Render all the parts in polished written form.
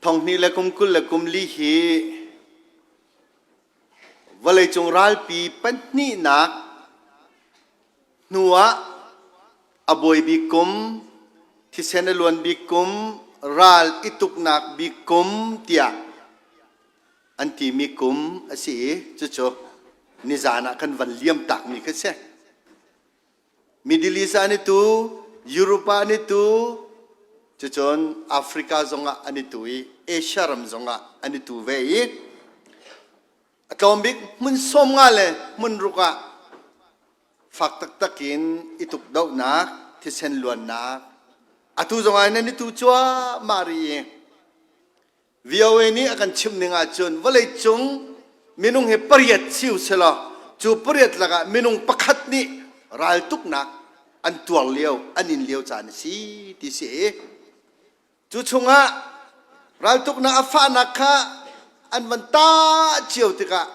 Thonghnih le kum 20 le kum li hi vawleicung ralpi pahnihnak hnu ah a buai bik kum, thisen a luan bik kum, ral i tuknak bik kum tiah an timi kum a si i cucu nizan ah kan van liam takmi kha si. Middle East ah an i tu, Europe ah an i tu, cucun Africa zongah an i tu i Asia ram zongah an i tu ve i a tlawm bik hmun 50 le hmun ruk ah fak taktak in i tukdohnak, thisen luannak atu zongah nan i tu cuahmah rih i VOA nih a kan chimh ning ahcun vawleicung minung hi pariat si u selaw cu pariat lakah minung pakhat nih raltuknak an tuar lio an in lio caan a si ti si i cu chungah raltuknak a fahnak kha an van tah cio tikah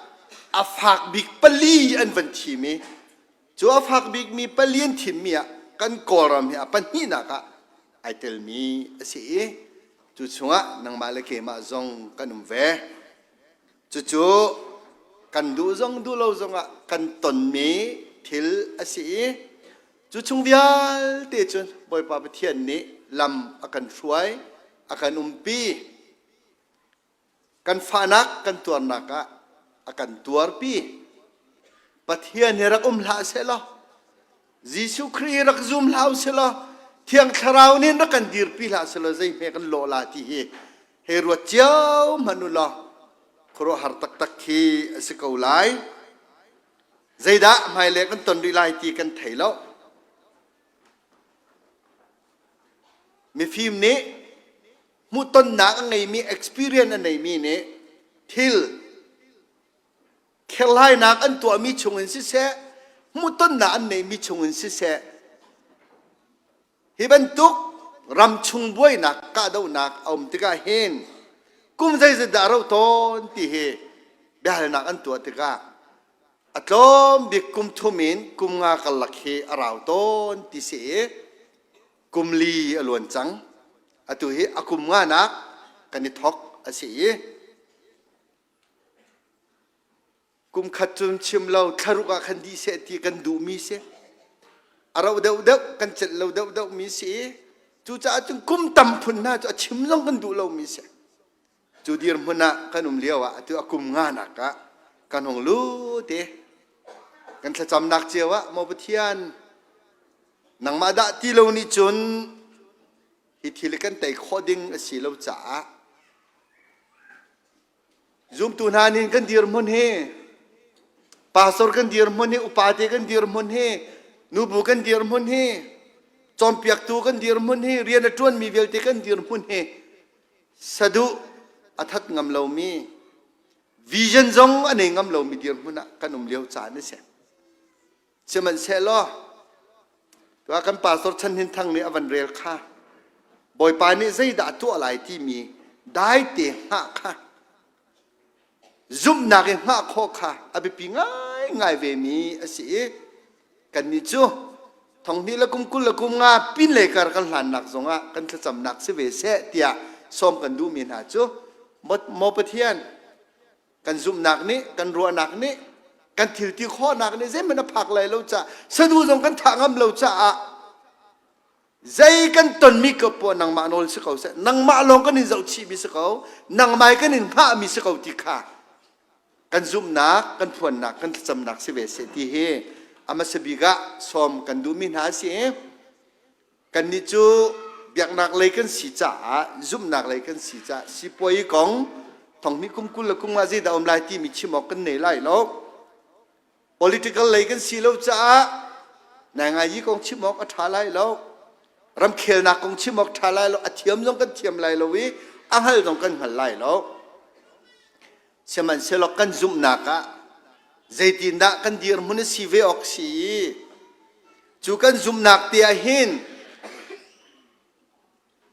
a fak bik pali an van thim i cu a fak bikmi pali an thimmi ah kan Kawlram hi a pahnihnak ah ai telmi a si i Cu chungah nangmah le keimah zong kan um ve. Cucu kan duh zong duh lo zongah kan tonmi thil a si i cu chung vialte cun Bawipa Pathian nih lam a kan hruai, a kan umpi. Kan fahnak kan tuarnak ah a kan tuarpi. Pathian hi rak um hlah sehlaw, Jesuh Khrih hi rak zum hlah sehlaw, Thiang Thlarau nih rak kan dirpi hlah sehlaw zeihme kan lawh la ti hi hei ruat cio hmanh u law khuaruahhar taktak khi a si ko lai. Zeidah hmailei kan ton rih lai ti kan thei lo. Mifim nih hmuhtonnak a ngeimi experience a neimi nih thil kherhlainak an tuahmi chungin siseh hmuhtonnak an neihmi chungin siseh hi bantuk ramchung buainak kahdohnak a um tikah hin kum zeizat dah a rauh tawn ti hi biahalnak an tuah tikah a tlawm bik kum thum in kum nga karlak hi a rau tawn ti si i kum li a luan cang. Atu hi a kum nganak kan i thok a si i kum khat cun chim lo thlaruk ah khan dih seh ti kan duhmi si. A rauh deuhdeuh kan celh lo deuhdeuh mi si i cucaah cun kum tam phun hna cu a chim zong kan duh lomi si. Cu dirhmun ah kan um lio ah atu a kum nganak ah kan hung lut i kan thlacamnak cio ah maw Pathian Nangmah dah ti lo nih cun hi thil kan tei khawh ding a si lo caah zumtu hna nih kan dirhmun hi pastor kan dirhmun hi upate kan dirhmun hi nubu kan dirhmun hi cawnpiaktu kan dirhmun hi rian a ṭuanmi vialte kan dirhmun hi saduh a that ngam lomi vision zong a nei ngam lomi dirhmun ah kan um lio caan a si. Sihmanhsehlaw tuah kan pastor Chan Hnin Thang nih a van rel kha Bawipa nih zeidah a tuah lai timi daite hngah kha zumhnak i hngah khawh kha a biapi ngaingai vemi a si i kannih cu thonghnih le kum 20 le kum nga pinlei kar kan hlannak zongah kan thlacamnak si ve seh tiah sawm kan duhmi hna cu maw Pathian kan zumhnak nih kan ruahnak nih kan thil ti khawhnak nih zeihmanh a phak lai lo caah sadu zong kan thah ngam lo caah zei kan tonmi ko poah nangmah nawl si ko seh nangmah lawng kan in zohchihmi si ko nangmah kan in hngahmi si ko ti kha kan zumhnak kan phuannak kan thlacamnak si ve seh ti hi a hmasa bik ah sawm kan duhmi hna a si. Kannih cu biaknak lei kan si caah zumhnak lei kan si caah sipuai kong thonghnih kum 20 le kum nga zeidah um lai timi chim awk kan nei lai lo. Political lei kan si lo caah naingai kong chim awk a ṭha lai lo. Ramkhelnak kong chim awk ṭha lai lo. A thiam zong kan thiam lai lo i a hngal zong kan hngal lai lo. Sihmanhsehlaw kan zumhnak ah zeitindah kan dirhmun a si ve awk si i cu kan zumhnak te ah hin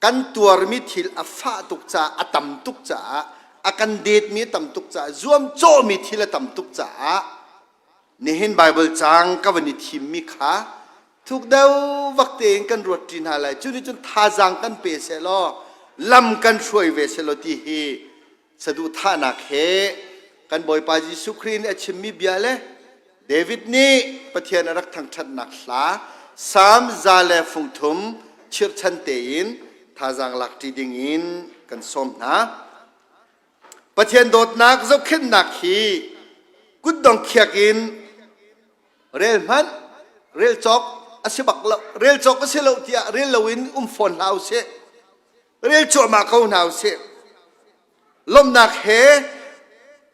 kan tuarmi thil a fah tuk caah a tam tuk caah a kan detmi a tam tuk caah zuamcawhmi thil a tam tuk caah nihin Baibal caang ka van i thimmi kha thuk deuh vak tein kan ruat ṭi hna lai. Cu nih cun thazaang kan pe seh law. lam kan hruai ve selaw ti hi saduhthahnak he kan Bawipa Jesuh Khrih nih a chimmi bia le David nih Pathian a rak thangṭhatnak hla Salm 103 chirhchan tein thazaang lakṭi dingin kan sawm hna. Pathian dawtnak zohkhenhnak hi kutdong khiak in rel hmanh rel cawk a si bak lo rel cawk a si lo tiah rel loin um fawn hlah usih rel cuahmah ko hna usih lawmhnak he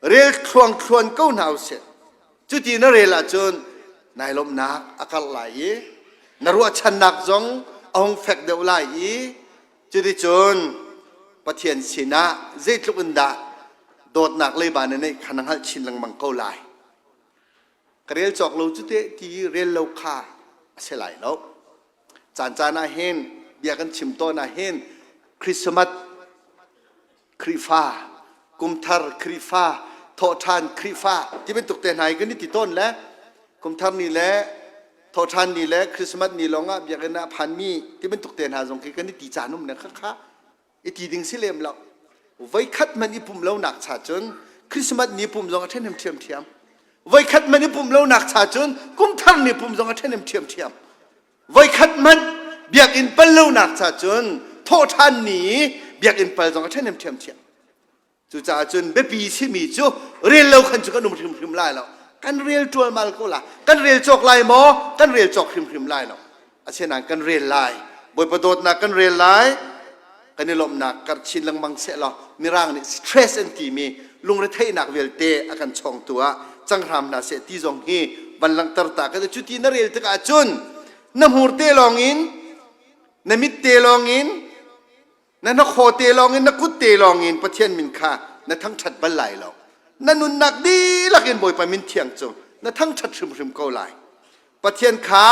rel thluangthluan ko hna usih cuti na rel ahcun nai lawmhnak a karh lai i na ruahchannak zong a hung fek deuh lai i cuticun Pathian sinah zeitluk in dah dawtnak leiba na neih kha na hngalh chin lengmang ko lai. Ka rel cawk lo cu teh ti rel lo kha a si lai lo. Caan caan ah hin bia kan chim tawn ah hin Christmas Khrihfa, kumthar Khrihfa, thawhṭhan Khrihfa ti bantuk te hna hi kan i ti tawn le kumthar ni le thawhṭhan ni le Christmas ni lawng ah biakinn ah phanmi ti bantuk te hna zong khi kan i ti caan um ne kha kha i ti ding si lem lo. Voikhat hmanh i pum lo nak cha cun Christmas ni pum zong a ṭhahnem ṭhiamṭhiam. Voikhat hmanh i pum lo nak cha cun kumthar ni pum zong a ṭhahnem ṭhiamṭhiam. Voikhat hmanh biakinn pal lo nak cha cun thawhṭhan ni biakinn pal zong a ṭhahnem ṭhiamṭhiam. Cucaah cun biapi simi cu rel lo khan cu kan um hrimhrim lai lo. Kan rel ṭualmal ko la. Kan rel cawk lai maw? Kan rel cawk hrimhrim lai lo. Asinain kan rel lai. Bawipa dawtnak kan rel lai. Kan i lawmhnak kar chin lengmang seh law Mirang nih stress an timi lungretheihnak vialte a kan chawngtu ah cang hram hna seh ti zong hi van langhter ta ka cu ti na rel tikah cun na hmur te lawng in na mit te lawng in Na hnakhaw te lawngin na kut te lawngin Pathian min kha na thangṭhat bal lai lo. Na nunnak dihlak in Bawipa min thiang cu na thangṭhat hrimhrim ko lai. Pathian kha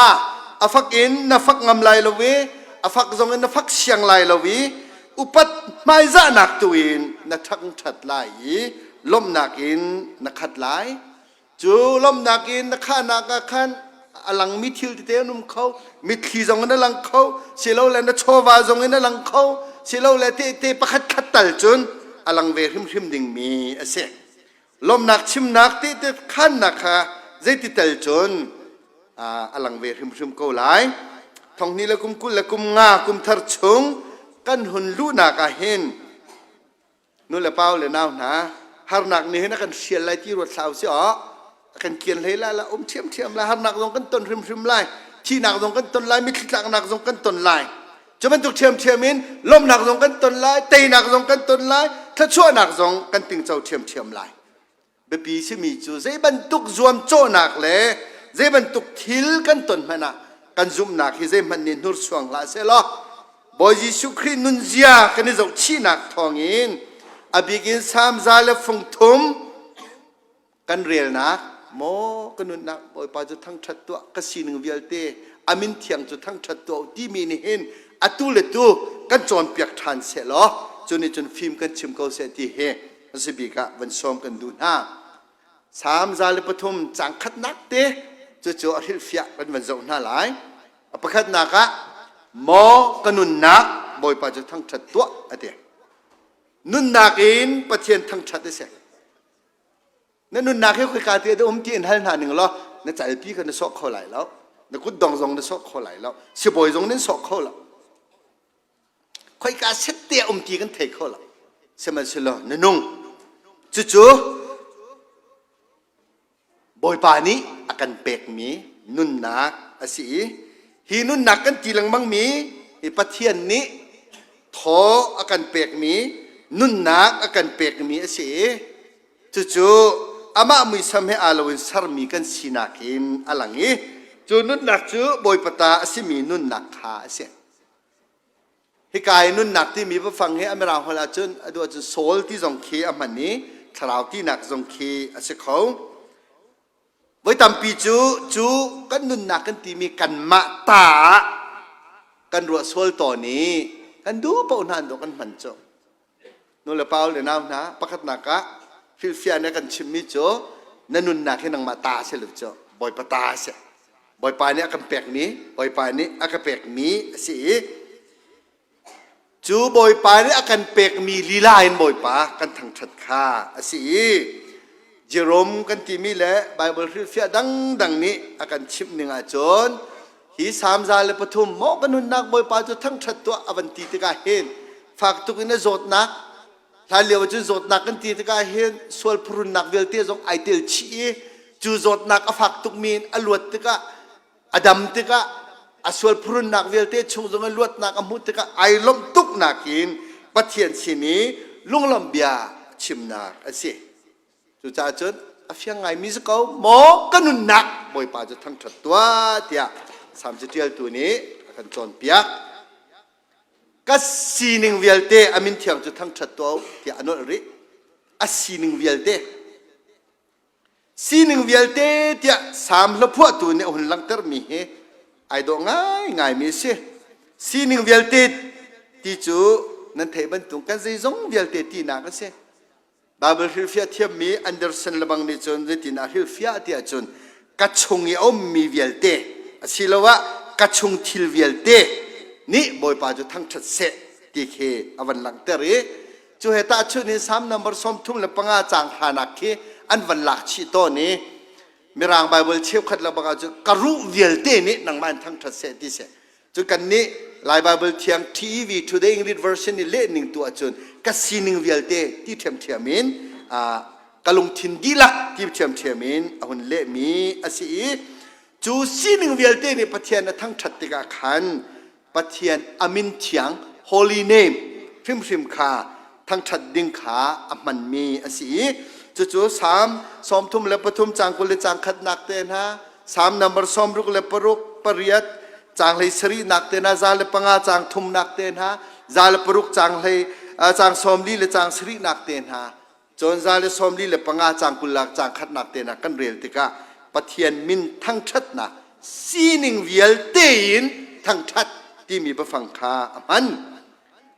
a fak in na fak ngam lai lo i a fak zong in na fak siang lai lo i upat hmaizahnak tu in na thangṭhat lai i lawmhnak in na khat lai. Cu lawmhnak in na khahnak ah khan a langmi thil tete an um kho mitthli zong in a lang kho silole na chawva zong in a lang kho silole tehte pakhat khat tal cun a lang ve hrimhrim dingmi a si lawmhnak chimnak tehte khannak kha zeiti tal cun a lang ve hrimhrim ko lai thonghni le kum 20 le kum nga kum thar chung kan hun luhnak ah hin Nu le pa le nau hna harnak nih hin a kan hrial lai ti ruat hlah usih aw a kan kian hlei lai la um ṭhiamṭhiam lai harnak zong kan ton hrimhrim lai thihnak zong kan ton lai mitthli tlaknak zong kan ton lai cu bantuk ṭhiamṭhiam in lawmhnak zong kan ton lai teinak zong kan ton lai thluachuahnak zong kan tingco ṭhiamṭhiam lai Biapi simi cu zei bantuk zuamcawhnak le zei bantuk thil kan ton hmanh ah kan zumhnak hi zeihmanh nih hnursuang hlah sehlaw Bawi Jesuh Khrih nunzia kan i zohchihnak thawngin a bik in Salm 103 kan relnak maw ka nunnak Bawipa cu thangṭhat tuah ka sining vialte a min thiang cu thangṭhat tuah u timi nih hin atu le tu kan cawnpiak ṭhan sehlaw cu nih cun fim kan chim ko seh ti hi a si bik ah van sawm kan duh hna. Salm 103 caang khatnak te cucu a hrilhfiah kan van zoh hna lai. A pakhatnak ah maw ka nunnak Bawipa cu thangṭhat tuah a ti. Nunnak in Pathian thangṭhat a si. Na nunnak hi khoika te dah um ti in hal hna ning law na calpi kha na sawh kho lai lo. Na kutdong zong na sawh kho lai lo. Sibawi zong nan sawh kho lo. Khoika set te a um ti kan thei kho lo. Sihmanhsehlaw na nung. Cucu Bawipa nih a kan pekmi nunnak a si i hi nunnak kan ti lengmangmi hi Pathian nih thaw a kan pekmi nunnak a kan pekmi a si i Cucu amah muisam he aa loin sermi kan sinak in a lang i cu nunnak cu Bawipa ta a simi nunnak kha a si. Hika i nunnak timi biafang hi a mirang holh ahcun a duh ahcun soul ti zong khi a hman i thlarau tinak zong khi a si kho. Voi tampi cu cu kan nunnak kan timi kanmah ta ah kan ruah sual tawn i kan duh paoh hna an dawh kan hman cu. Nu le pa le nau hna pakhatnak ah hrilhfiah nih a kan chimmi cu na nunnak hi nangmah ta a si lo cu Bawipa ta a si. Bawipa nih a kan pekmi, Bawipa nih a ka pekmi a si i. Cu Bawipa nih a kan pekmi lila in Bawipa kan thangṭhat kha a si i Jerome kan timi le Baibal hrilhfiah dangdang nih a kan chimh ning ahcun hi Salm 103 maw ka nunnak Bawipa cu thangṭhat tuah a van ti tikah hin fak tuk in a zawtnak hlan lio ahcun zawtnak kan ti tikah hin sual phurunnak vialte zong ai tel chih i cu zawtnak a fak tukmi in a luat tikah a dam tikah a sual phurunnak vialte chung zong in luatnak a hmuh tikah ai lawmh tuknak in Pathian sin i lunglawmh bia chimnak a si. Cucaah cun a fiang ngaimi si ko maw ka nunnak Bawipa cu thangṭhat tuah tiah Salm caṭialtu nih a kan cawnpiak. Ka sining vialte a min thiang cu thangṭhat tuah u tiah a nolh rih. A sining vialte Sining vialte tiah Salm hlaphuahtu nih a hun langhtermi hi ai dawh ngaingaimi a si. Sining vialte ti cu nan theih bantuk kan zeizong vialte tinak a si. Bible hrilhfiah thiammi Anderson lebang nih cun zeitin a hrilhfiah tiah cun ka chung i a ummi vialte asiloah ka chung thil vialte nih Bawipa cu thangṭhat seh ti khi a van langhter i Cu he tahchunh in Salm number 35 caang hranak khi an van lak chih tawn i Mirang Bible cheukhat le bang ahcun ka ruh vialte nih nangmah in thangṭhat seh ti seh. Cu kan nih Lai Bible thiang TEV Today English Version i leh ning tu ahcun ka sining vialte ti ṭhiamṭhiam in ka lungthin dihlak ti ṭhiamṭhiam in a hun lehmi a si i cu sining vialte nih Pathian a thangṭhat tikah khan Pathian a min thiang holy name hrimhrim kha thangṭhat ding kha a hmanmi a si i cucu Salm 33 caang 20 le caang khatnak te hna Salm number 66 pariat caang hlei sarihnak te hna 105 caang thumnak te hna 106 caang hlei caang 40 le caang sarihnak te hna Cawn 145 caang 20 lak caang khatnak te hna kan rel tikah Pathian min thangṭhatnak sining vialte in thangṭhat timi biafang kha a hman.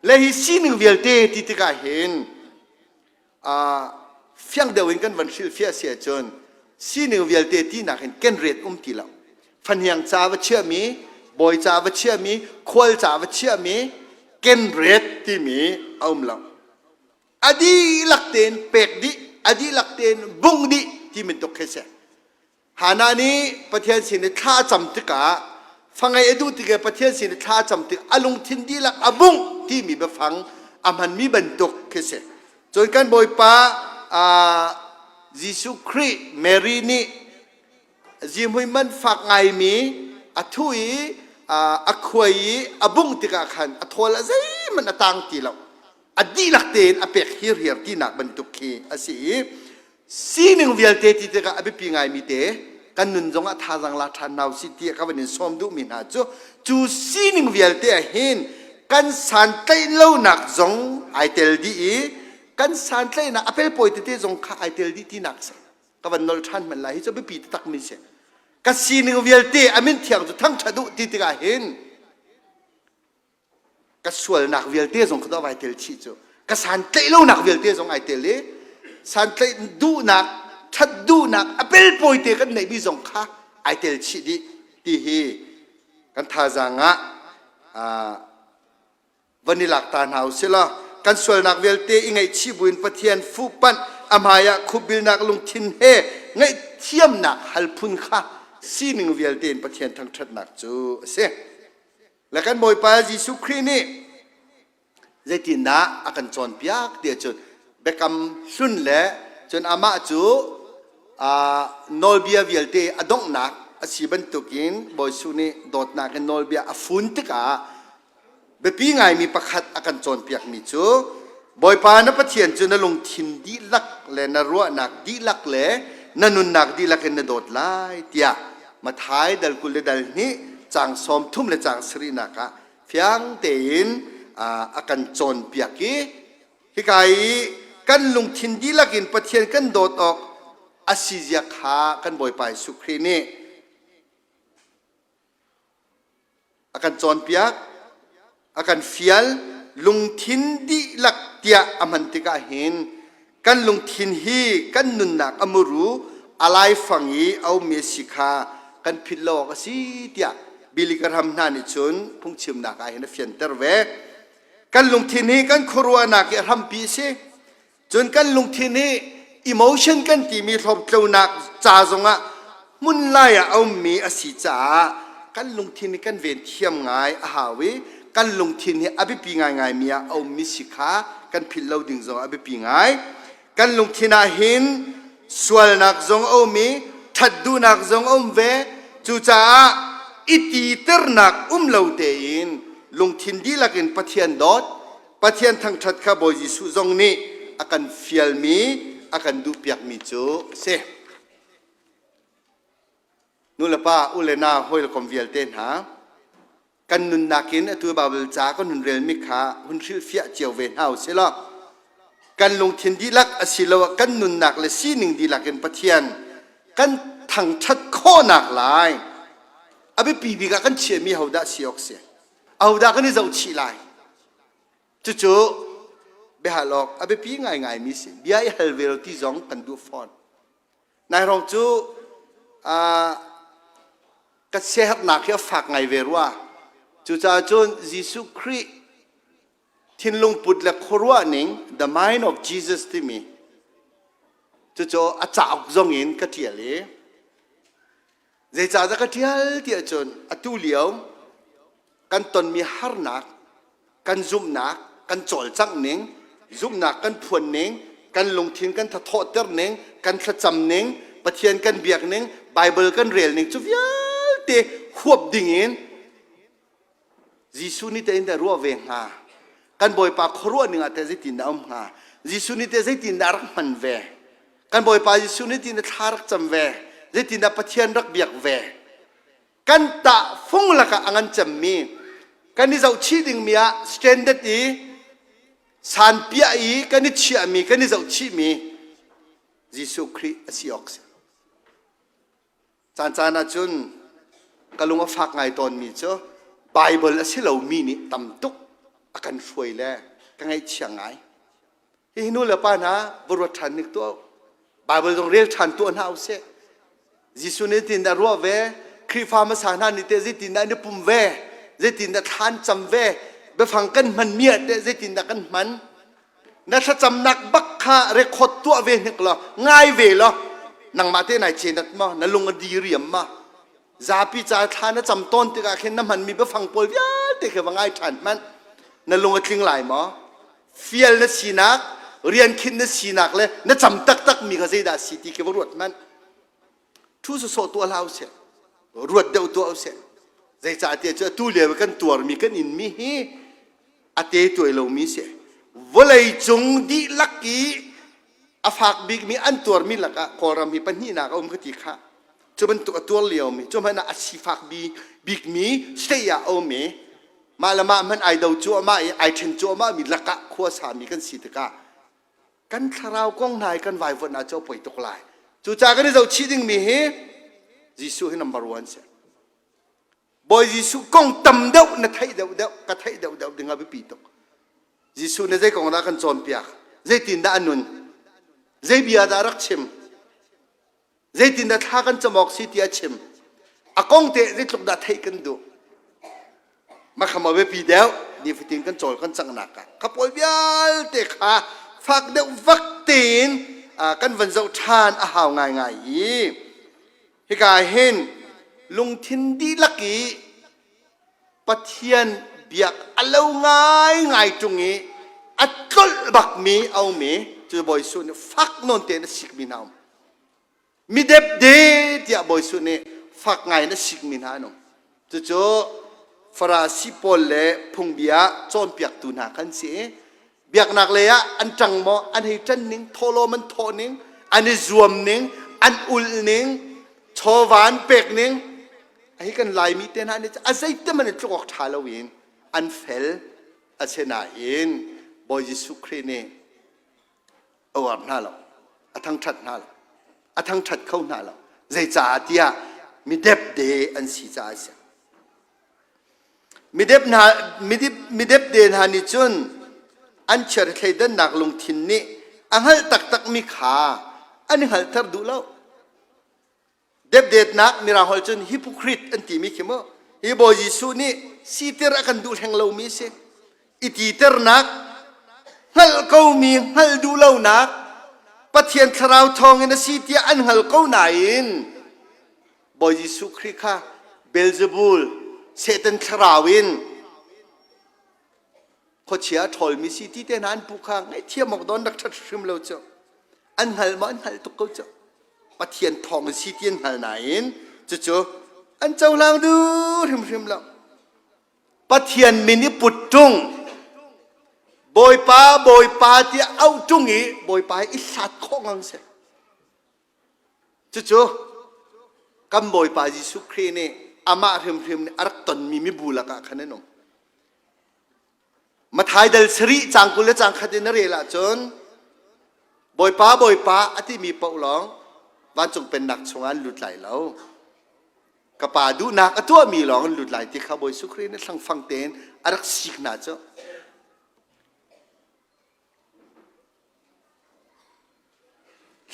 Le hi sining vialte ti tikah hin fiang deuh in kan van hrilhfiah si ahcun sining vialte tinak hin kenret um ti lo. Fahniang ca va chiahmi, bawi ca va chiahmi, khual ca va chiahmi kenret timi a um lo. A dihlak tein pek dih a dihlak tein bungh dih ti bantuk khi si Hannah nih Pathian sin i thla a cam tikah fangei a duh tik i Pathian sin i thla a cam tik a lungthin dihlak a bungh timi biafang a hmanmi bantuk khi si cun kan Bawipa Jesuh Khrih Mary nih zihmui man fak ngaimi a thu i a khuai i a bungh tikah khan a thawl a zeihmanh a tang ti lo a dihlak tein a pek hirhiar tinak bantuk khi a si i sining vialte ti tikah a biapi ngaimi te kan nun zongah thazaang la ṭhan hna usih ti ka van in sawm duhmi hna cu cu sining vialte ah hin kan santlaih lonak zong ai tel dih i kan santlaihnak a pelpawi tete zong kha ai tel dih tinak si ka van nol ṭhan hmanh lai hi cu biapi taktak mi si ka sining vialte a min thiang cu thangṭhat u ti tikah hin Ka sualnak vialte zong ka vai tel chih cu. Ka santlaih lonak vialte zong ai tel i santlaih duhnak, ṭhat duhnak a pelpawi te kan neihmi zong kha ai tel chih dih ti hi kan thazaang ah van i lak ta hna usih law kan sualnak vialte i ngaihchih buin Pathian fuhpanh a hmai ah khupbilnak lungthin he ngaihthiamnak hal phun kha sining vialte in Pathian thangṭhatnak cu a si. Le kan Bawipa Jesuh Khrih nih zeitindah a kan cawnpiak ti ahcun biakam hlun le cun amah cu nawlbia vialte a donghnak a si bantukin Bawi Jesuh nih dawtnak in nawlbia a fun tikah biapi ngaimi pakhat a kan cawnpiakmi cu Bawipa na Pathian cu na lungthin dihlak le na ruahnak dihlak le na nunnak dihlak in na dawt lai tiah Matthai dal 20 le dal hnih caang 30 le caang sarihnak ah fiang tein a kan cawnpiak i hika i kan lungthin dihlak in Pathian kan dawt awk a si zia kha kan Bawipa Jesuh Khrih nih a kan cawnpiak, a kan fial, lungthin dihlak tiah a hman tikah hin kan lungthin hi kan nunnak a muru a laifang i a ummi a si kha kan philh lo awk a si tiah Billy Graham hna nih cun phungchimnak ah hin a fianter ve. Kan lungthin hi kan khuaruahnak hi a hrampi a si. Cun kan lungthin hi emotion kan timi hlawptlonak ca zongah hmunlai ah a ummi a si caah kan lungthin hi kan ven thiam ngai a hau i kan lungthin hi a biapi ngaingaimi ah a ummi si kha kan philh lo ding zong a biapi ngai. Kan lungthin ah hin sualnak zong a um i ṭhat duhnak zong a um ve. Cucaah i titernak um lo tein lungthin dihlak in Pathian dawt, Pathian thangṭhat kha Bawi Jesuh zong nih a kan fialmi, a kan duhpiakmi cu a si. Nulepa, u le nau, hawi le kom vialte hna, kan nunnak in atu Baibal ca kan hun relmi kha hun hrilhfiah cio ve hna u sih law kan lungthin dihlak asiloah kan nunnak le sining dihlak in Pathian kan thangṭhat khawhnak lai a biapi bik ah kan chiahmi hodah si awk si ahodah kan i zohchih lai cucu biahal awk a biapi ngaingaimi si bia i hal ve lo ti zong kan duh fawn Nai hrawng cu ka siaherhnak hi a fak ngai ve rua. Cucaah cun Jesuh Khrih thinlung put le khuaruah ning The Mind of Jesus timi cucu a cauk zong in ka ṭial i zeicahdah ka ṭial ti ahcun atu lio kan tonmi harnak kan zumhnak kan cawlcangh ning zumhnak kan phuan ning kan lungthin kan thathawhter ning kan thlacam ning Pathian kan biak ning Bible kan rel ning cu vialte huap ding in Jesuh nih te in dah ruah ve hnga kan Bawipa khuaruah ning ah teh zeitin dah um hnga Jesuh nih teh zeitin dah rak hman ve kan Bawipa Jesuh nih tin thla rak cam ve zeitin dah Pathian rak biak ve Kan tahfung lakah a ngan cemmi kan i zohchih dingmi ah standard i sanpiah i kan i chiahmi kan i zohchihmi Jesuh Khrih a si awk si. Caan caan ah cun ka lung a fak ngai tawnmi cu Bible a si lomi nih tam tuk a kan hruai le ka ngaihchia ngai. Hihi nu le pa hna va ruat ṭhan nik tuah u. Bible zong rel ṭhan tuah hna usih. Jesuh nih tin dah ruah ve, Khrihfa hmasa hna nih teh zeitin dah an i pum ve, zeitin dah thla an cam ve, biafang kan hmanmi ah teh zeitin dah kan hman. Na thlacamnak bak kha record tuah ve hnik law, ngai ve law, nangmah te nai cenat maw, na lung a diriam ma, zapi ca thla na cam tawn tikah khin na hmanmi biafang pawl vialte khi va ngai ṭhan hmanh. Na lung a tling lai maw? Fial na sinak, rian khinh na sinak le na cam taktakmi kha zeidah a si ti khi va ruat hmanh. Thu sawsawh tuah hlah usih. Ruat deuh tuah usih. Zeicahtiah cu atu lio i kan tuarmi kan inmi hi a te tuai lomi si. Vawlei cung dihlak i a fak bikmi an tuarmi lakah Kawlram hi pahnihnak a um ka ti kha. Cu bantuk a tuar liomi, cu hmanh ah a sifak bikmi state ah a um i mah le mah hmanh ai do cuahmah i ai ṭhen cuahmah mi lakah khua sami kan si tikah kan thlarau kong hna i kan vaivuanh ah cu a poi tuk lai. Cucaah kan i zohchih dingmi hi Jesuh hi number one si. Bawi Jesuh kong tam deuh na theih deuh deuh ka theih deuh deuh ding a biapi tuk. Jesuh nih zei kong dah kan cawnpiak? Zeitindah a nun? Zei bia dah a rak chim? Zeitindah thla kan cam awk si ti a chim. A kong te zeitluk dah theih kan duh. Mah kha maw biapi deuh nifatin kan cawl kan canghnak ah kha pawl vialte kha fak deuh vak tein kan van zoh ṭhan a hau ngaingai i hika hin lungthin dihlak i Pathian biak a lo ngaingai ṭung i a tlolh bakmi a um i cu Bawi Jesuh nih fak nawn tein a sikmi hna a um. Midepde tiah Bawi Jesuh nih fak ngai in a sikmi hna an um. Cucu Farasi pawl le phungbia cawnpiaktu hna khan si i biaknak lei ah an ṭang maw an hei ṭan ning thawhlawm an thawh ning an i zuam ning an ulh ning chawva an pek ning hi kan Laimi te hna nih a zeitem an i tluk awk ṭha loin an fel asinain Bawi Jesuh Khrih nih a uar hna lo a thangṭhat hna lo a thangṭhat kho hna lo zeicaah tiah midepde an si caah a si midep hna midip midepde hna nih cun an chiar thleidannak lungthin nih a hngalh taktakmi kha an i hngalhter duh lo Depdetnak Mirang holh cun hypocrite an timi khi mu. Hi Bawi Jesuh nih sitir a kan duh hleng lomi si. I titernak, hngalh komi hngalh duh lonak, Pathian thlarau thawngin a si tiah an hngal ko nain Bawi Jesuh Khrih kha Beelzebul, Satan thlarau in khuachia a ṭhawlmi si ti te hna an puh kha ngaihthiam awk dawn rak ṭhat hrim lo cu. An hngal maw an hngalh tuk ko cu. Pathian thawng in si ti an hngal nain cucu an cohlang duh hrimhrim lo. Pathian min i put ṭung Bawipa Bawipa tiah auh ṭung i Bawipa hi i hlat khawh ngang si. Cucu kan Bawipa Jesuh Khrih nih amah hrimhrim nih a rak tonmi mibu lakah khan an um. Mathai dal sarih caang 20 le caang khat in a rel ahcun Bawipa Bawipa a timi paoh lawng vancung pennak chungah an lut lai lo. Ka pa duhnak a tuahmi lawng an lut lai ti kha Bawi Jesuh Khrih nih hlangfang tein a rak sik hna cu.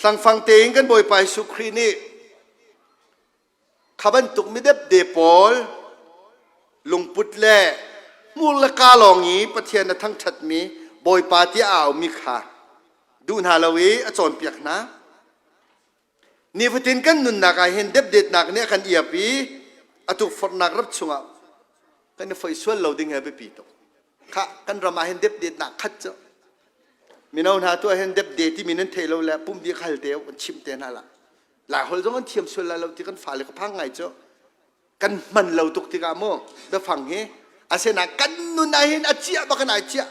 Hlangfang tein kan Bawipa Jesuh Khrih nih Kha bantuk midepde pawl lungput le hmur le kaa lawng i Pathian a thangṭhatmi Bawipa tiah a aumi kha duh hna lo i a cawnpiak hna. Nifatin kan nunnak ah hin depdetnak nih a kan iap i a tukforhnak rap chungah kan i foih sual lo ding hi a biapi tuk. Khah kan ram ah hin depdetnak khat cu mino hna tu ah hin depde timi nan theih lo le pum dih khal te kan chimh te hna la. Laiholh zong an thiam sual lai lo ti kan fale ka phang ngai cu kan hman lo tuk tikah mu biafang hi asinain kan nun ah hin a ciah bak in ai ciah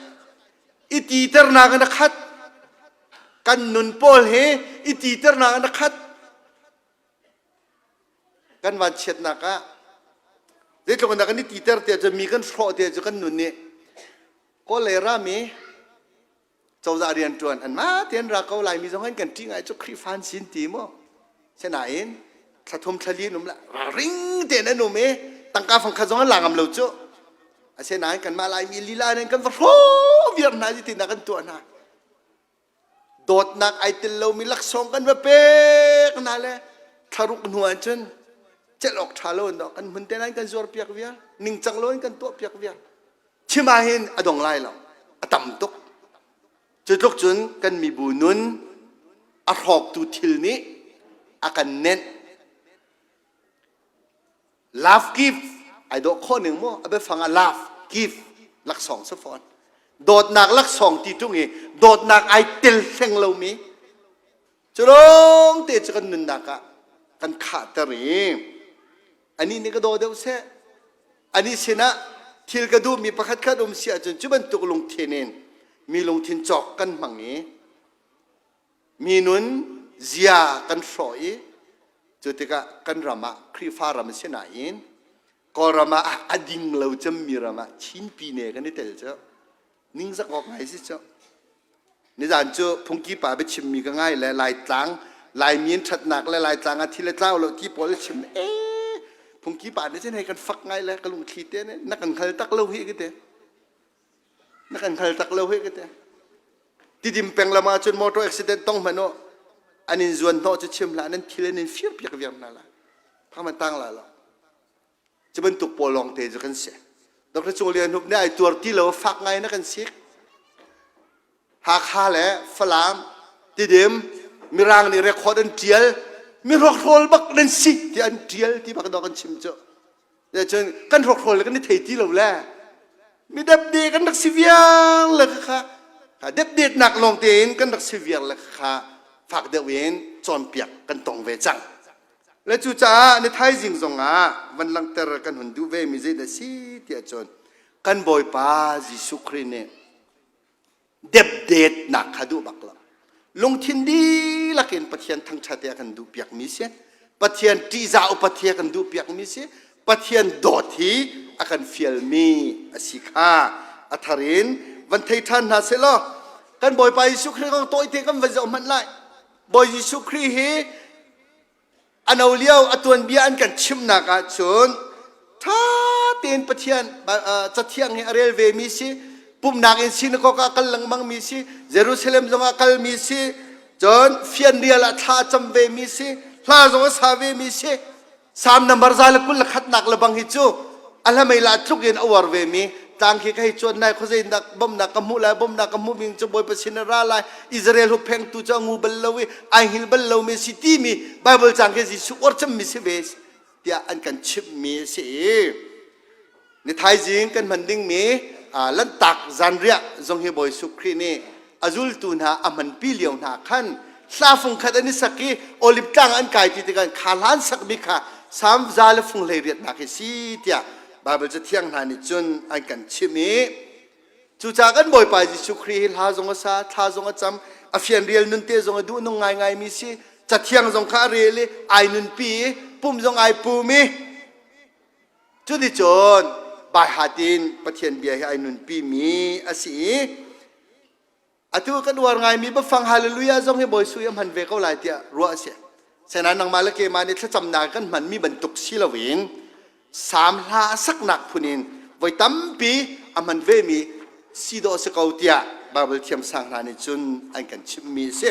i titernak in a khat kan nun pawl hi i titernak in a khat kan van chiatnak ah zeitluk in dah kan i titer te cu mi kan hrawh te cu kan nun nih kawl lei rami cozah rianṭuan anmah tein ra ko Laimi zong an kan ṭih ngai cu Khrihfa an sin ti mu sinain thlathum thlali an um la ralring tein an um i tangka fangkhat zong an la ngam lo cu asinain kanmah Laimi lila in kan va hrawh viar hna ti kan tuah hna dawtnak ai tel lomi laksawng kan va pek hna le thlaruk hnu ah cun celh awk ṭha lo in kan hmun te nain kan zuar piak viar ningcang lo in kan tuah piak viar Chim ah hin a dong lai lo. A tam tuk. Cu tluk cun kan mibu nun a hrawktu thil nih a kan nenh. Love give ai dawh khawh ning mu a biafang ah love give laksawng si fawn. Dawtnak laksawng ti ṭung i dawtnak ai tel hleng lomi cu lawng te cu kan nunnak ah kan khahter i anih nih ka daw deuh seh anih sinah thil ka duhmi pakhat khat um si ahcun cu bantuk lungthin in mi lungthin cawk kan hmang i mi nun zia kan hrawh i cu tikah kan ram ah Khrihfa ram a si nain Kawlram ah a ding lo cemmi ram ah Chin pine kan i tel cu ningzak awk ngai si cu Nizan cu phungki pa biachimmi ka ngai le Laitlang Laimi an ṭhatnak le Laitlang ah thil a tlau lo ti pawl a chim ee phungki pa nih cun hei kan fak ngai le ka lungthli te nih na kan hngal tak lo hi ka ti na kan hngal tak lo hi ka ti Tidim peng lam ah cun motor accident tong hmanh u an in zuan hnawh cu chim hlah nan thil an in fir piak viar hna la phang tang la lo Cu bantuk pawl lawngte cu kan si. Dr. Cung Lian Hup nih ai tuar ti lo fak ngai na kan sik. Hakha le Falam, Tidim, Mirang nih record an tial, mi hrokhrawl bak nan si ti an tial ti bak dawh kan chim cu. Cun kan hrokhrawl le kan i thei ti lo le mi depde kan rak si viar le kha depdetnak lawng tein kan rak si viar le kha fak deuh in cawnpiak kan tong ve cang. Le cucaah ni thaizing zongah van langhter kan hun duh ve mi zeidah si tiah cun kan Bawipa Jesuh Khrih nih depdetnak kha duh bak lo. Lungthin dihlak in Pathian thangṭhat a kan duh piakmi si. Pathian ṭihzah upat hi a kan duh piakmi si. Pathian dawt hi a kan fialmi a si kha a thar in van thei ṭhan hna seh law kan Bawipa Jesuh Khrih kong tawite kan van zoh hmanh lai. Bawi Jesuh Khrih hi a no lio a tuanbia an kan chimhnak ahcun ṭha tein Pathian cathiang hi a rel ve mi si pumhnak in synagogue ah kal lengmang mi si Jerusalem zongah kal mi si cun fianrial ah thla cam ve mi si hla zong a sa ve mi si Salm number 121 le bang hi cu a hlamei la tluk in a uar ve mi. Tlang khi ka hei cuan lai khuazei nak bawmhnak ka hmuh lai bawmhnak ka hmuh mi cu Bawipa sin a ra lai Israel hupphengtu cu a ngu bal lo i ai hngilh bal lo mi si timi Bible cang khi Jesuh uar cemmi si ve tiah an kan chimhmi a si i ni thaizing kan hman dingmi Lanhtak zanriah zong hi Bawi Jesuh Khrih nih a zultu hna a hmanpi lio hna khan hla fung khat an i sak i Olive tlang an kai ti tikah kha hlan sakmi kha Salm za le fung hlei riatnak hi si tiah Baibal cathiang hna nih cun an kan chimh i cucaah kan Bawipa Jesuh Khrih hi hla zong a sa, thla zong a cam, a fianrial nun te zong a duh nung ngaingai mi si, cathiang zong kha a rel i ai nunpi i pum zong ai pum i cuticun baihat in Pathian bia hi ai nunpi mi a si i Atu kan uar ngaimi biafang hallelujah zong hi Bawi Sui a hman ve ko lai tiah ruah a si. Senain nangmah le keimah nih thlacamnak kan hmanmi bantuk si loin Salm hla a saknak phun in voi tampi a hman vemi si dawh a si ko tiah Baibal thiamsang hna nih cun an kan chimhmi a si.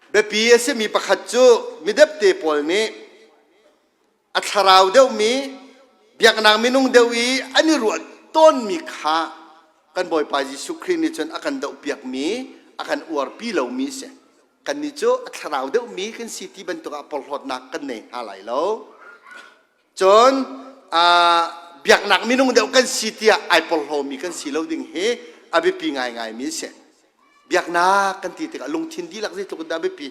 Biapi a simi pakhat cu midepte pawl nih a thlarau deuhmi biaknak minung deuh i an i ruah tawnmi kha kan Bawipa Jesuh Khrih nih cun a kan dohpiakmi a kan uarpi lomi a si. Kannih cu a thlarau deuhmi kan si ti bantuk ah porhlawtnak kan nei hna lai lo. Cun biaknak minung deuh kan si tiah ai porhlawmi kan si lo ding hi a biapi ngaingaimi a si. Biaknak kan ti tikah lungthin dihlak zeitluk in dah biapi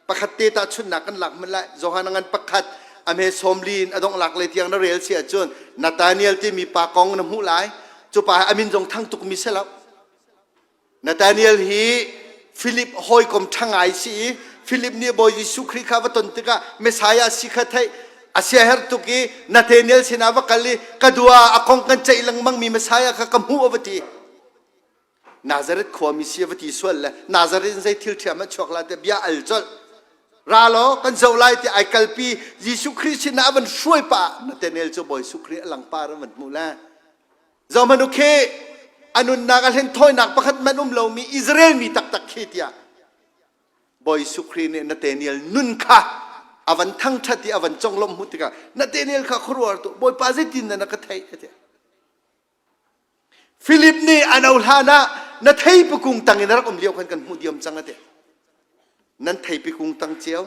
pakhat te tahchunhnak kan lak hmanh lai Johan a ngan pakhat a hme sawmli in a dongh lak le tiang na rel si ahcun Nathaniel timi pa kong na hmuh lai cu pa a min zong thang tukmi si lo Nathaniel hi Philip hawikom ṭha ngai si i Philip nih Bawi Jesuh Khrih kha va ton tikah Messiah si kha theih a siaherh tuk i Nathaniel sinah va kal i ka dua a kong kan ceih lengmang mi Messiah kha ka hmuh a va ti Nazareth khuami si a va ti sual le Nazareth in zei thil ṭhiam a chuak lai tiah bia al colh. Ra law kan zoh lai tiah ai kalpi Jesuh Khrih sinah a van hruai pah Nathanael cu Bawi Jesuh Khrih a langpar an van hmuh le zohhmanh u khi a nunnak a hlenthawinak pakhat hmanh um lomi Israel mi taktak khi tiah Bawi Jesuh Khrih nih Nathanael nun kha a van thangṭhat i a van conglawmh hmuh tikah Nathanael kha khuaruahhar tu Bawipa zeitin dah na ka theih a ti. Philip nih a no hlan ah na theipi kung tang in a rak um lio khan kan hmuh diam cang a ti. Nan theipi kung tang cio,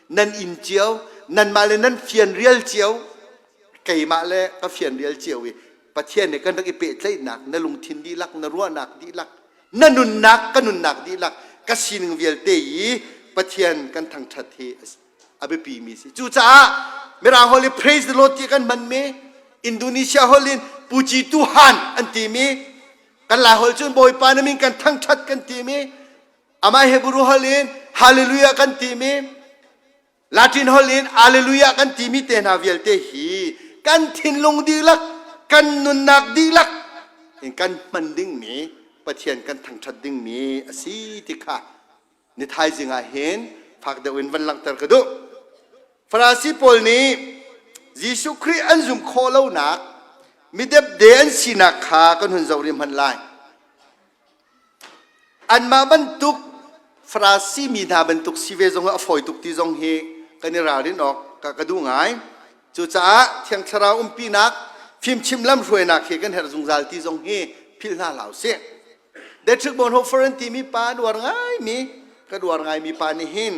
nan inn cio, nanmah le nan fianrial cio, keimah le ka fianrial cio i Pathian nih kan rak i pehtlaihnak, na lungthin dihlak, na ruahnak dihlak, na nunnak, ka nunnak dihlak, ka sining vialte i Pathian kan thangṭhat hi a biapi mi si. Cucaah Mirang holh i praise the Lord ti kan hmanmi Indonesia holh in Puji Tuhan an timi kan Lai holh cun Bawipa na min kan thangṭhat kan timi amah Hebrew holh in Hallelujah kan timi Latin holh in Alleluia kan timi te hna vialte hi kan thinlung dihlak kan nunnak dihlak in kan hman dingmi Pathian kan thangṭhat dingmi a si ti kha ni thaizing ah hin fak deuh in van langhter ka duh. Farasi pawl nih Jesuh Khrih an zumh khawh lonak midepde an sinak kha kan hun zoh rih hmanh lai. Anmah bantuk Farasi mi hna bantuk si ve zong a fawi tuk ti zong hi kan i ralrin awk ka, ka duh ngai. Cucaah Thiang Thlarau umpinak, fimchim lamhruainak hi kan herh zungzal ti zong hi philh hna hlah usih. Dietrich Bonhoeffer an timi pa an uar ngaimi kan uar ngaimi pa nih hin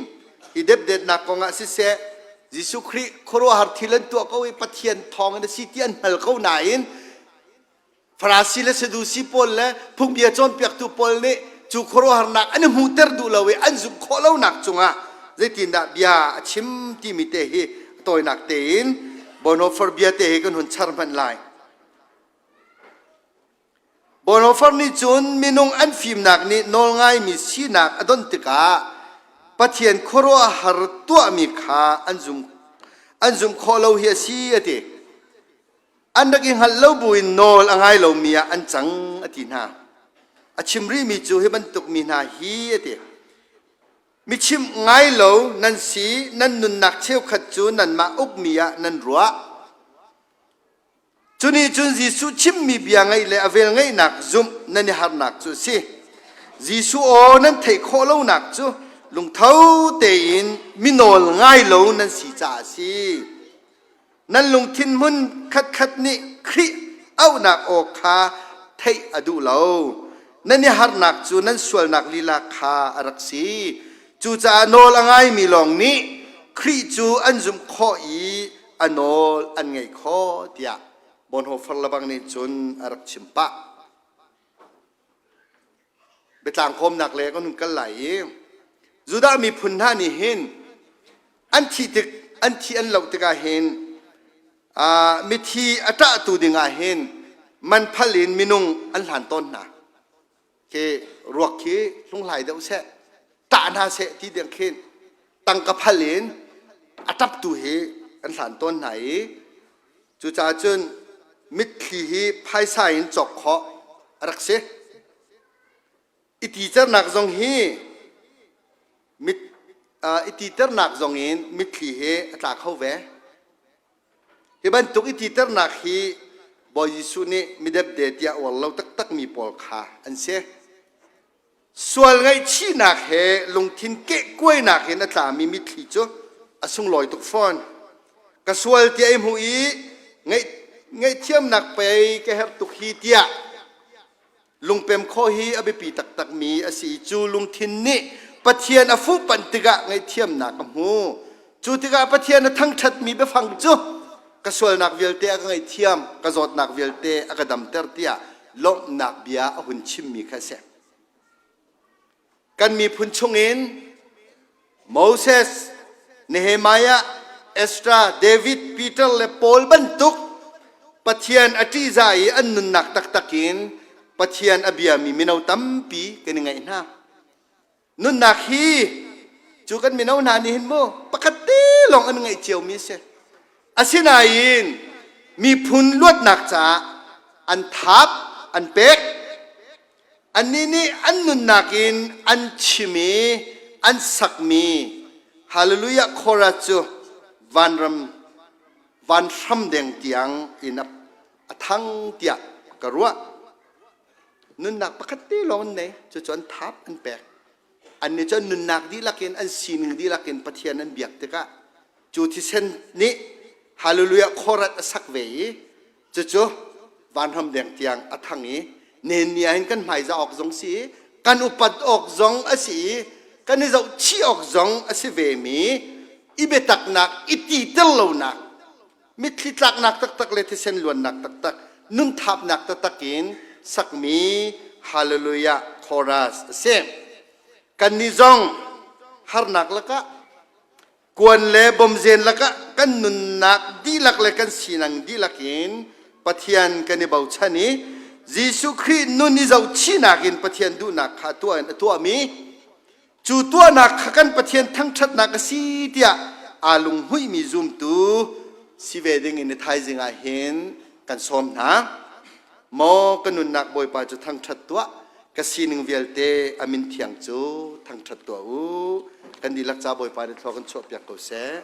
hi depdetnak kong ah siseh Jesuh Khrih khuaruahhar thil an tuah ko i Pathian thawng in a si ti an hngal ko nain Farasi le Sadusi pawl le phungbia cawnpiaktu pawl nih cu khuaruahharnak an i hmuhter duh lo i an zumh khawh lonak cungah zeitindah bia a chim timi te hi tawinak tein Bonhoeffer bia te hi kan hun char hmanh lai. Bonhoeffer nih cun minung an fimnak nih nawlngaimi sinak a don tikah Pathian khuaruahhar tuahmi kha an zum an zumh khawh lo hi a si a ti. An rak i hngalh lo buin nawl a ngai lomi ah an cang a ti hna. A chim rihmi cu hi bantuk mi hna hi a ti. Mi chimh ngai lo nan si, nan nunnak cheukhat cu nanmah ukmi ah nan ruah. Cu nih cun Jesuh chimmi bia ngaih le a velngeihnak zumh nan i harnak cu a si. Jesuh aw nan theih khawh lonak cu lungtho tein mi nawl ngai lo nan si caah a si. Nan lungthin hmun khatkhat nih Khrih auhnak aw kha theih a duh lo. Nan i harnak cu nan sualnak lila kha a rak si. Cucaah nawl a ngaimi lawng nih Khrih cu an zumh khawh i a nawl an ngaih khawh tiah Bonhoeffer lebang nih cun a rak chim pah. Biatlang kawmnak le kan hun kal lai i Judah miphun hna nih hin an thih tik an thi an loh tikah hin mithi a ṭahtu dingah hin man phal in minung an hlan tawn hna. Khi ruak khi hlunghlai deuh seh, ṭah hna seh ti ding khin tangka phal in a ṭaptu hi an hlan tawn hna i cucaah cun mitthli hi phaisa in cawk khawh a rak si. I titernak zong hi mit i titernak zong in mitthli hi a tla kho ve. Hi bantuk i titernak hi Bawi Jesuh nih midepde tiah uar lo taktakmi pawl kha an si. Sual ngaihchihnak he lungthin kehkuainak in a tlami mitthli cu a sunglawi tuk fawn. Ka sual tiah i hmuh i ngaihthiamnak pei ka herh tuk hi tiah lungpem khawh hi a biapi taktakmi a si. Cu lungthin nih Pathian a fuhpanh tikah ngaihthiamnak a hmu. Cu tikah Pathian a thangṭhatmi biafang cu ka sualnak vialte a ka ngaihthiam, ka zawtnak vialte a ka damter tiah lawmhnak bia a hun chimmi kha a si. Kan miphun chungin Moses, Nehemiah, Ezra, David, Peter le Paul bantuk Pathian a ṭihzah i an nunnak taktak in Pathian a biami mino tampi kan i ngeih hna. Nunnak hi cu kan mino hna nih hin mu pakhat te lawng an ngeih ciomi a si. Asinain miphun luatnak caah an thap, an pek. Annih nih an nunnak in an chim i an sakmi Hallelujah chorus cu vanram vanhram deng tiang in a thang tiah ka ruah. Nunnak pakhat te lawng an nei, cucu an thap an pek. Annih cu an nunnak dihlak in an sining dihlak in Pathian an biak tikah cu thisen nih Hallelujah chorus a sak ve i Cucu vanhram deng tiang a thang i nen ni ah hin kan hmaizah awk zong si i kan upat awk zong a si i kan i zohchih awk zong a si ve mi i biataknak i titer lonak mitthli tlaknak taktak le thisen luannak taktak nunthapnak taktak in sakmi hallelujah chorus a si. Kannih zong harnak lakah Kuan le bomzen lakah kan nunnak dihlak le kan sining dihlak in Pathian kan i bochan i Jesuh Khrih nun i zohchihnak in Pathian duhnak kha tuah in a tuahmi cu tuahnak kha kan Pathian thangṭhatnak a si tiah aa lunghmuihmi zumtu si ve ding in i thaizing ah hin kan sawm hna. Maw ka nunnak Bawipa cu thangṭhat tuah, ka sining vialte a min thiang cu thangṭhat tuah u. Kan dihlak ca Bawipa nih thlua kan chuahpiak ko seh.